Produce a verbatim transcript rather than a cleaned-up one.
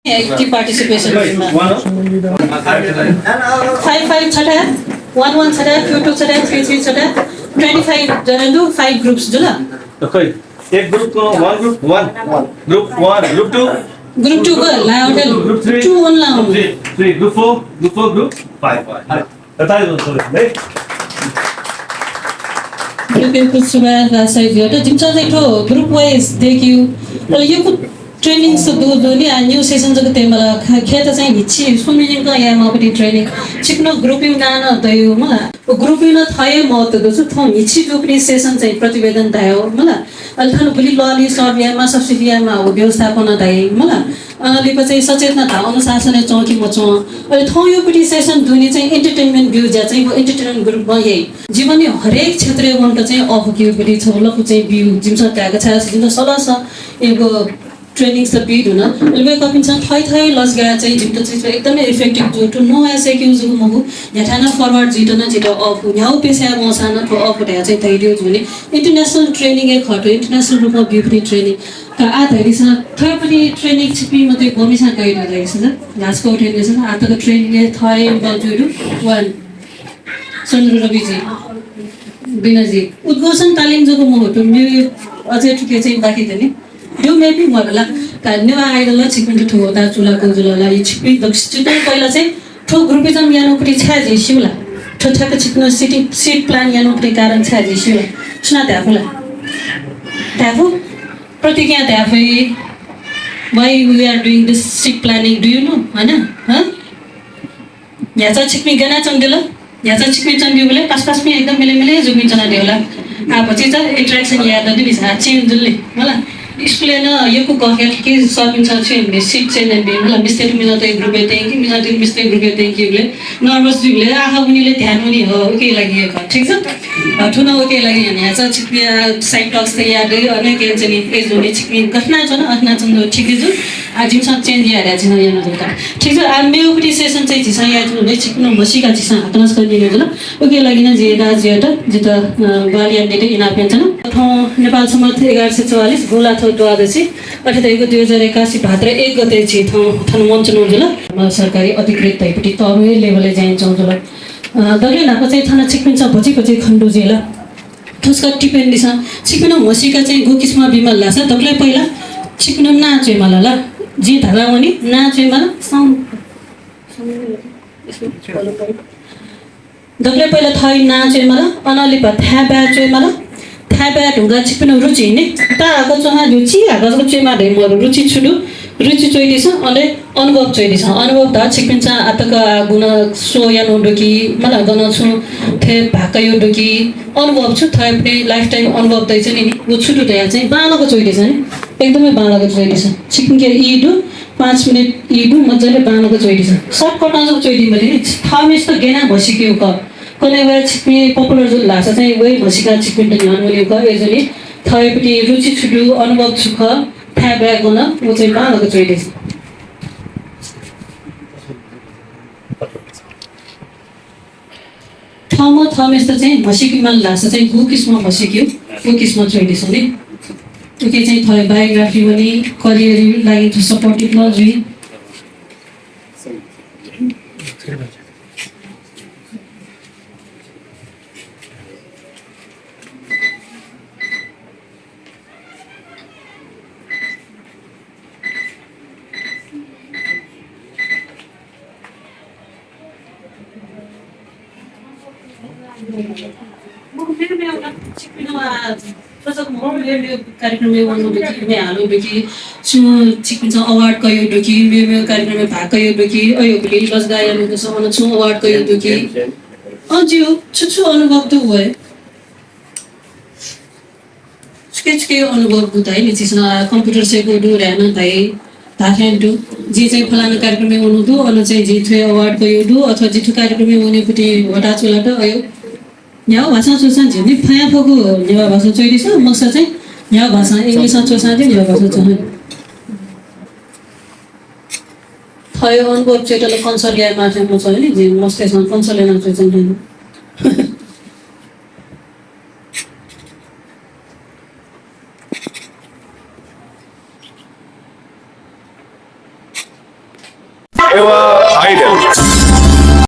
Active participation. Five five छटा, one one छटा, two two छटा, three three छटा, twenty five जना दु, five groups जुल। खै, एक group को, one group one, group one, group two, group two को ला hotel, group three, two one ला hotel. Three, three, group four, group four, group five। ताली बजाउनु है। Group को सुभाय् ला सहित यो त जिमिसं चाहिँ थ्व group wise देखियो। अले यो को training स दु दु नि, आ, new session जक तेमला खेत चाहिँ हिची सुमिलिङ का या मापटी training। छिकनो group यु नाना दयु मला। Group यु न थये महत्व दु छु, थौ हिची दुपटी session चाहिँ प्रतिवेदन दायो मला। अले थन बुलि लली सर्व यामा, substitute यामा, व व्यवस्थापन दाइ मला। अ, लिपा चाहिँ सचेतना धा अनुशासन चौकी मचौं। अले थौ यो पटी session दुने चाहिँ entertainment बिउ ज्या चाहिँ व entertainment group म हे। जीवन हरेक क्षेत्र वंक चाहिँ अफुकियो पटी छौ लपु चाहिँ बिउ जिमस त्याग छास जिमस सलास एगो training स बी दुन। अले वे कपिन चाहिँ थै थै लस गया चाहिँ जिमत चाहिँ एकदमै effective जो टु नो ऐसे क्यों जो मगु। न्याठाना forward जित न जित अफु न्याउ पेसा वंसा न थो अफु ध्या चाहिँ थै दियो जुने। International training ए खटो, international रूपमा बिउ पटी training। का आ धैर्य सा थ्व पटी training छिपी मते गोमी सा गइ न धैर्य सा। लास को उठे सा आ तक training ए थरे बल जुडु। One। चन्द्र रविजी, बिनाजी, उद्घोषण तालिम जक महत्व, म्यु अझै थुके चाहिँ बाकी दनि। दु maybe मरला, का नेवा आइडल छिकपिन्त थु होता चुला को जुलला, यी छिकपिं दक्ष चित्त पहिला चाहिँ थ्व groupism यानुपट्टि छाय् जि सिउला। थ्व ठ्याक्क छिकपिं seating, seat plan यानुपट्टि कारण छाय् जि सिउला। सुना त्याफुला। त्याफु, प्रतिज्ञा त्याफु। Why we are doing this seat planning, do you know? है ना? हाँ? न्ह्याचा छिकपिं गना चंदिल? न्ह्याचा छिकपिं चंदिबले पासपासपिं एकदम मिले मिले जुपिं चना देवला। आ, भचिचा interaction याये दनि नि सा change जुल्ले। मला, स्कुलय् न यक्व गफ यात कि सरपिं छ छु नि seat change नि, मला, मिस्त्री मिजंत group ए तेंकि, मिजंत मिस्त्री group ए तेंकि बले nervous जुबले, आहा, उनीले ध्यान उनी हो, उके लागि हे ख, ठीक छ? अ, थुना उके लागि न्ह्याचा छिकपिं, आ, side talks त याये दे, अनेक यान चाहिँ नि, ए जुने छिकपिं गफना चन, अखना चन, ठीक जु। आ, जिमिसं change याये रे, जिमिसं याना दु का। ठीक छ, आ, मेउपट्टि session चाहिँ झीसं याये जुल, छिकपिं म्हसीका झीसं हाकनं सकल निने जुल। उके लागि न जिं राजयात, जित, अ, ग्वाहालि यानादीत इनाप यानाच्वना। थौं नेपाल सम्बत एघार सय चौवालिस, गुंलाथ्व द्वादशी, अथे धइगु दुई हजार एकासी भाद्र एक गते झी थौं थन मञ्चनं जुल। म सरकारी अधिकृत धइपट्टि तःम्ह level-य् ज्या यानाच्वंगु जुल। अ, दकले न्हापा चाहिँ थन छिकपिन्सं भचि भचि खने दु जुल। थुस्क टिप्पणी दिसँ, छिकपिन्त म्हसीका चाहिँ गु किसिमं बिमल धाःसा दकलय् पहिला छिकपिन्त नां च्वयेमाल ला। जिं धाला वनी, नां च्वयेमाल, sound, दकलय् पहिला थःगु नां च्वयेमाल, अनंलिपा थाय् बाय् च्वयेमाल, थाय् बाय् धुंकाः छिकपिन्त रुचि नि, ता हाकः च्वना दु, चि हाकः जक च्वयेमाः धइगु मरु, रुचि छु दु, रुचि च्वयादिसँ, अले अनुभव च्वयादिसँ। अनुभव धाः छिकपिन्सं आःतक गुना show यानागु दु कि, मला गन छुं थें भाग कयागु दु कि, अनुभव छु थःपिनि lifetime अनुभव दइच्वनी नि, व छु दु धयाः चाहिँ बांलाक च्वयादिसँ नि, एकदमै बांलाक च्वयादिसँ। छिकपिन्के ई दु, पाँच मिनेट ई दु, मजाले बांलाक च्वयादिसँ। Shortcut-ं जक च्वयादी मते नि, थःम्हेसित गय् यानाः म्हसीकेगु खः। कन्हय् वयाः छिकपिं popular जुल धाःसा चाहिँ वयाः म्हसीकाः छिकपिन्त न्ह्यःने वनीगु खः। अय्‌जूगुलिं थःपिनि रुचि छु दु, अनुभव छु खः, थाय् बाय् गन, व चाहिँ बांलाक च्वयादिसँ। थःम्हं थःम्हेसित चाहिँ म्हसीकेमाल धाःसा चाहिँ गु किसिमं म्हसीकेगु, व किसिमं च्वयादिसँ नि। उके चाहिँ थःगु biography वनी, career लागि supportive नं जुइ। कार्यक्रमय् वनागु दु कि, मेगु हालागु दु कि, छुं छिकपिन्सं award कयागु दु कि, मेगु मेगु कार्यक्रमय् भाग कयागु दु कि, अय्‌गुलिं लजगाः यानागु दु, अन छुं award कयागु दु कि, अन ज्यू, छु छु अनुभव दु वय्? छुके छुके अनुभव दु धाइ नि, झीसं computer सय्‌कूगु दु, र्‍याना धाइ, धाथें दु। जि चाहिँ फलाना कार्यक्रमय् वनागु दु, अन चाहिँ जिं थ्व award कयागु दु, अथवा जि थ्व कार्यक्रमय् वनेपट्टि ह्वःताः च्वलात, अय्। न्ह्यागु भाषां च्वःसां झी नि फया फगु न्ह्यागु भाषां च्वयादिसँ, मखुसा चाहिँ न्ह्यागु भाषां, English-ं च्वःसां चाहिँ न्ह्यागु भाषां च्वना। थःगु अनुभव च्वयेत ला consult याये माःथें मच्वं नि, जिं मस्तय्‌सं consult याना च्वयाच्वना। Idol।